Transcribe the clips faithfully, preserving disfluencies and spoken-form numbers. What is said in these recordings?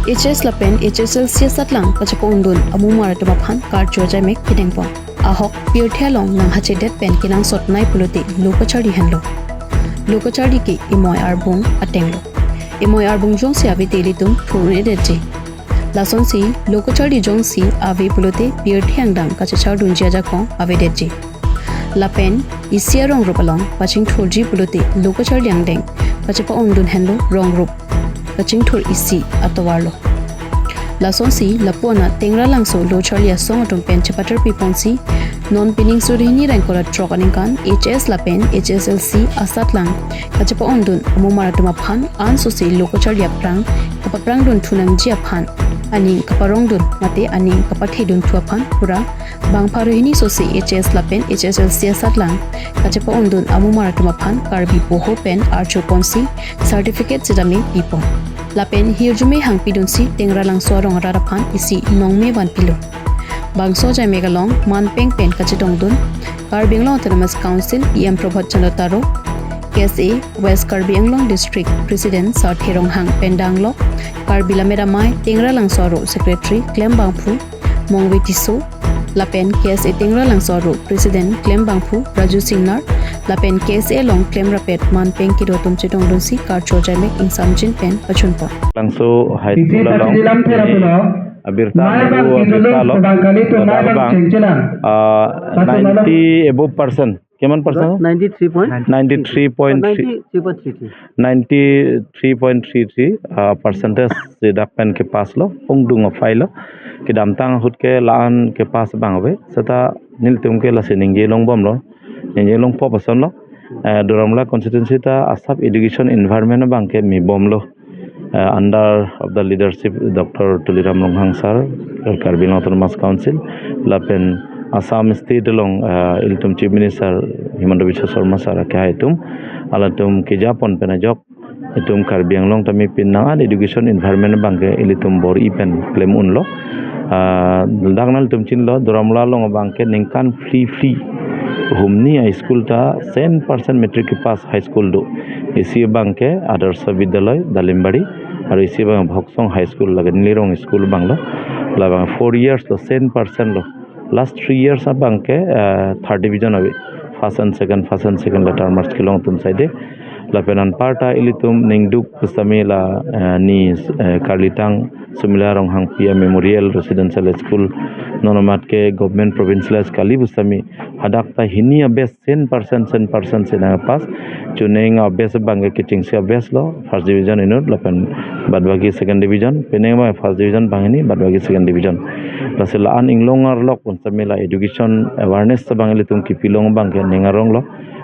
H S lapen H S L C asatlang kachepa-undun amumar atum aphan karcho ajaimek kedengpon. Ahok pirthe along nanghachedet pen kenangsot nai pulote lo kacharli henlo. Lo kacharli ke emoi arbung atenglo. Emoi arbung jongsi ave te ilitum thur-un-edetji. Lasonsi lo kacharli jongsi ave pulote pirthe angdeng kachechardunji ajakong avedetji. Lapen isi arong rup along pachingthurji pulote lo kacharli angdeng kachepa-undun henlo rong rup kachingthur isi atovarlo. Lasonsi lapu-an Tengralangso lo charli asong atum pen chepatar piponsi non pining suri hini ra ingkoi ra throk aningkan H S lapen H S L C asatlang kachepa-undun amumar atum aphan ansose lo kacharli aphrang kapaprangdun thunangji aphan aning kaparongdun mate aning kapathedunthu aphan pura bang pharo hini sose H S lapen H S L C asatlang kachepa-undun amumar atum aphan Karbi Poho pen archoponsi certificate sitame pipon. Lapen hirjume hangpidunsi Tengralangso arong arat aphan isi nongme vanpilo. Bangso ajaimek along manpeng pen kachetongdun Karbi Anglong Autonomous Council E M Prabhat Chandra Taro, K S A West Karbi Anglong District President Sarthe Ronghang pen danglok Karbi Lammet Amei Tengralangso aro Secretary Klem Bangphu, Mongve Tisso, lapen K S A Tengralangso aro President Klem Bangphu Raju Singnar, lapen K S A along klemrapet manpeng kedo atum chetongdunsi karcho ajaimek ingsamjin pen pachunpon. Langso High School along, eh, abirta, mai abang abu abirta lo, bang kali tu, mai abang abang, chengchelang. Ah, ninety above percent. Keman percent? Ninety-three point? Ninety-three point three. Ninety-three point three three. Ninety-three point three three, ah, percentage si dak pen kepass lo, ongdung aphai lo. Kedamtang ahut ke la-an kepass abang ave. Seta nelitum ke lasi ningje longbomlo. Ningje longpo pason lo. Eh, Duar Amla constituency ta asap education environment abang ke mibomlo. Eh, under of the leadership Doctor Tuliram Ronghang sir, Karbi Anglong Autonomous Council, lapen Assam State along, eh, ilitum Chief Minister Himanta Biswa Sarma sir akehai atum, halatum kejapon pen ajok, itum Karbi Anglong tame pini an education environment abang ke ilitum bor-i pen klem unlo. Ah, dak nanglitum chinilo, Duar Amla along abang ke ningkan phli phli humni a-school ta cent percent matric kepass high school do. Isi abang ke Adarsha Vidyalaya Dalimbari, aru isi abang Bhoksong High School, lake neli rong school abang lo. Labang four years lo cent percent lo. Last three years abang ke, eh, third division ave. First and second, first and second letter marks kelong atum saide. Lapen anparta ilitum ningduk pusitame la, eh, ni, eh, Karlitang Sumila Ronghangpi a-Memorial Residential School, non amat ke Government Provincial School kali pusitame, hadak ta hini a-batch cent percent, cent percent si nangpass. Chuning a-batch abang ke kechengsi a-batch lo, first division inut, lapen bad baki second division, penang abang first division banghini, bad baki second division. Lasi la-an inglong arlok pusitame la education awareness abang ilitum kepilong abang ke ning arong lo.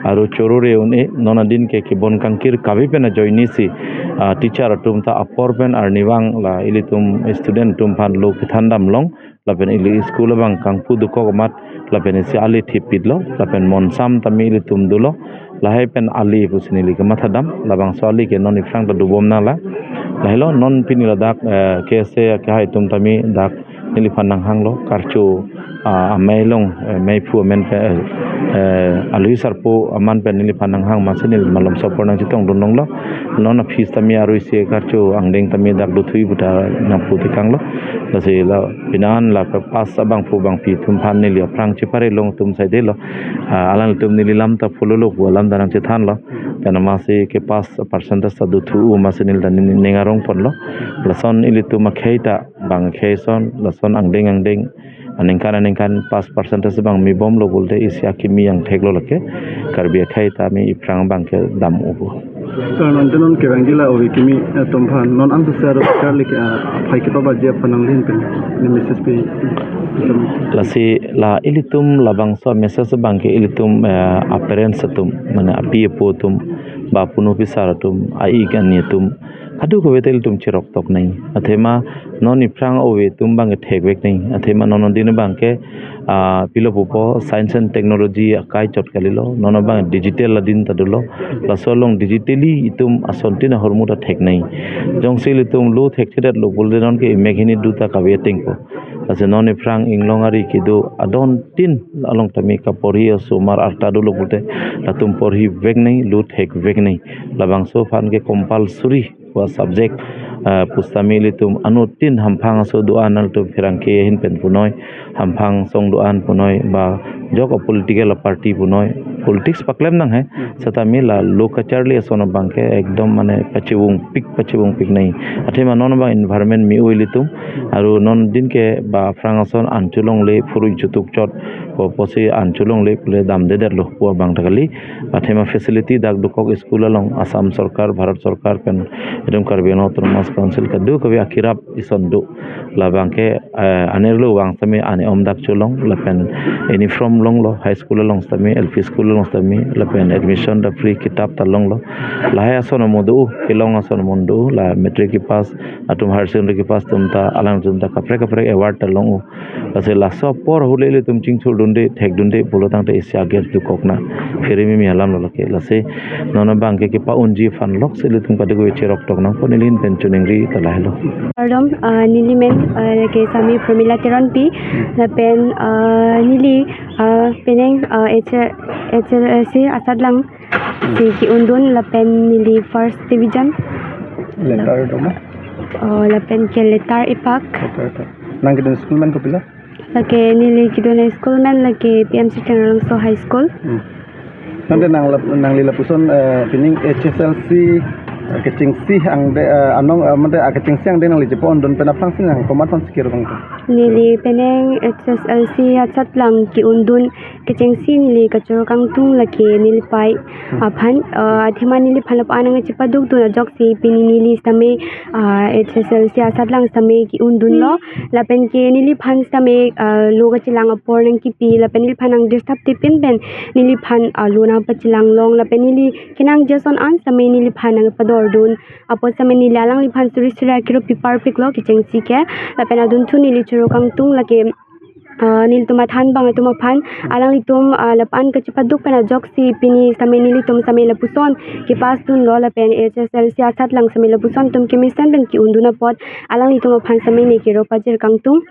Aru choro re un-e, non adin ke kebon kangkir kave pen ajoinesi, ah, teacher atum ta apor pen arnivang la ilitum student atum aphan lo kethan damlong, lapen ili school abang kangpu dokok amat, lapen isi ali thipit lo, lapen monsam tame ilitum dolo, lahai pen ali pusi neli kematha dam, labangso ali ke non iphrang ta dobom nanglang. Lahelo non pini ladak, eh, K S A akehai atum tame dak neliphan nanghanglo, karcho, ah, amei along, eh, meiphu amen pen, eh, eh, alui sarpo aman pen neliphan nanghang masi neli malom sopor nangchetongdun longlo. Non a-fees tame aru isi karcho angdeng tame dak dothui puta nangpu tekanglo. Lasi la pini an la kepass abangphu bangphi atum aphan neli aphrang chepare long atum saidelo. Ah, alangtum neli lam ta follow lo pu alam ta nangchethanlo. Tena masi kepass percentage ta dothu-o masi neli ta ning arongponlo. Lason ilitum akhei ta bang akhei ason, lason angdeng angdeng, aningkan aningkan pass percentage abang mibomlo pulote isi akimi angthek lo lake. Karbi akhei tame iphrang abang ke dam-o pu. Sir, non tenon kevangji la ove kimi, eh, atum aphan, non ansose aro kali ke, ah, aphai kepabaji aphan nangli pen, ne message pi. Lasi la ilitum labangso message abang ke ilitum, eh, a-parents atum, mane api apo atum, ba puno pisar atum, a-ik ani atum, kadokave ta ilitum cherok tok nang. Athema non iphrang ove atum abang ke thekvek nang. Athema non adin abang ke, ah, pilo pupo science and technology akai chot kalilo. Non abang digital adin ta dolo. Laso along digitally itum asontin ahormu ta thek nang. Jongsi ilitum lo thekthedetlo pulote non ke imek hini do ta kave atengpo. Lasi non iphrang inglong ari kedo adontin along tame kaporhi asomar arta dolo pulote latum porhivek nang, lo thekvek nang. Labangso aphan ke compulsory pu a-subject Ah, pusitame ilitum anuttin hamphang aso do-an, ilitum pherangke ahin pen punoi, hamphang asong do-an punoi, ba jok a political party punoi, politics paklem nang he, setame la lo kacharli ason abang ke ekdom mane pachevungpik, pachevungpik nai. Athema non abang environment me-o ilitum, aru non din ke ba aphrang ason an cholongle, phurui chutuk chot, po pusi an cholongle pule damdedetlo pu abang ta kali. Athema facility dak dokok school along Assam Sorkar, Bharat Sorkar pen itum Karbi Anglong Autonomous Council kadokave akirap ison do. Labang ke, eh, anerlo vang setame ane om dak cholong, lapen uniform longlo, high school along setame, L P school along setame, lapen admission ta free, kitap ta longlo. Lahai ason amo do, kelong ason amo do, la matric kepass atum, higher secondary kepass atum ta, alangtum ta kaprek kaprek award ta long-o. Lasi laso apor ahut le ilitum chingthurdunde, thekdunde pulo tangte isi ager dokok nang. Pheremimi alamlo lake. Lasi non abang ke kepa-unji aphan lok si ilitum kadokave cherok tok nangpo, neli ahin pen choningri ta lahelo. Kardom, ah, neli men, ah, ke Sami Pramila Teronpi, lapen, ah, neli, ah, penang, ah, H-, H S L C asatlang si ke-undun, lapen neli first division. Letter do ma? Oh, lapen ke letter ipak. Letter ipak. Nang kedun school men kopilo? Lake neli kedun school men lake P M C Tengralangso High School. Hmm. Nangte nang lap-, nangli lapuson, eh, pining H S L C, eh, kechengsi angde, eh, anong, eh, mate, ah, kechengsi angde nangli chepa-undun pen aphrangsi nang komat aphansi kero kangtung? Neli penang H S L C asatlang ke-undun kechengsi neli kachoro kangtung lake nelipei aphan, ah, athema neliphan lapu-an nangchepadukdun ajoksi pini neli setame, ah, H S L C asatlang setame ke-undunlo. Lapen ke neliphan setame, ah, lo kachelang apor nangkipi, lapen neliphan nang disturb tipin pen neliphan, ah, lo nangpachelang long, lapen neli kenangji ason an setame neliphan nangpadordun. Apot setame neli alangliphan suri suri akero pi parpiklo kechengsi ke. Lapen adunthu neli choro kangtung lake, ah, nelitum athan abang atum aphan, alanglitum, ah, lapu-an kachepaduk pen ajoksi pini setame nelitum setame lapuson kepass dunlo, lapen H S L C asatlang setame lapuson atum kemesen pen ke-undun apot alanglitum aphan setame ne kero pajir kangtung.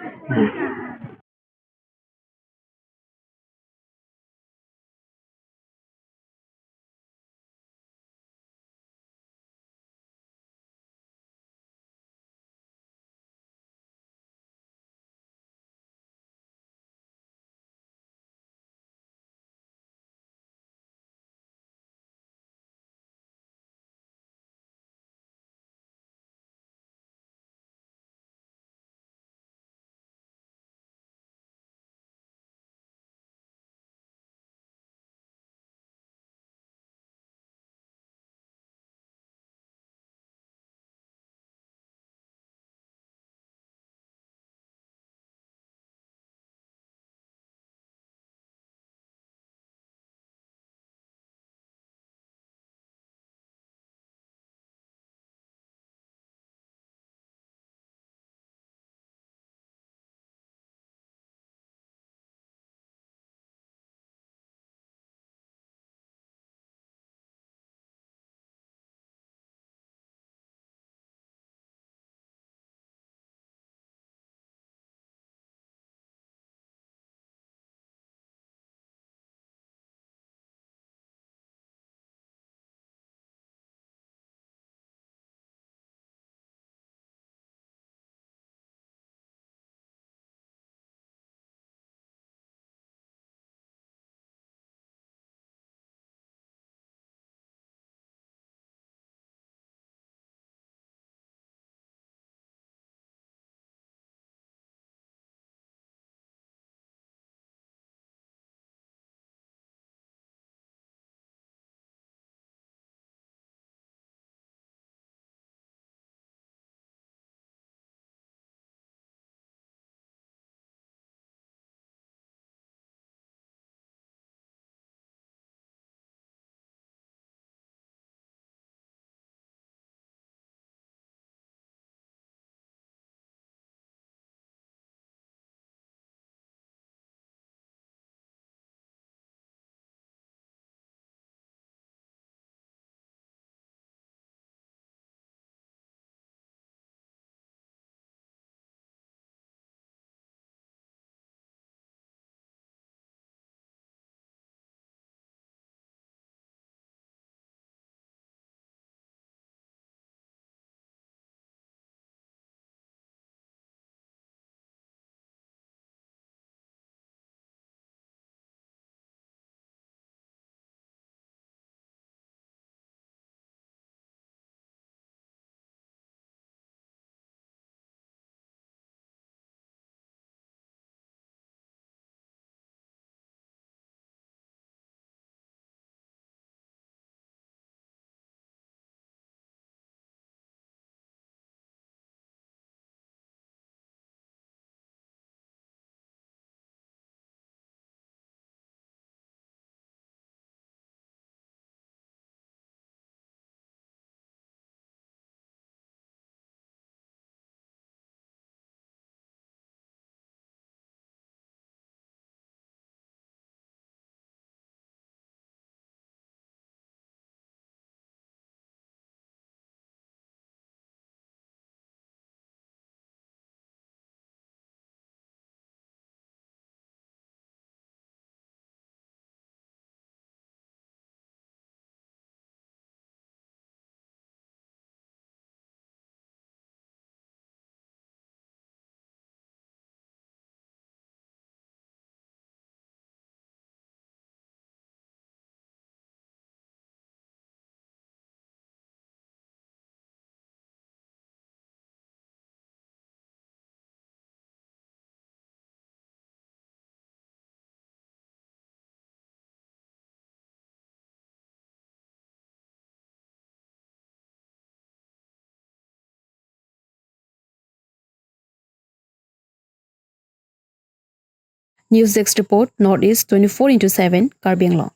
News Desk Report, North East twenty-four into seven, Karbi Anglong.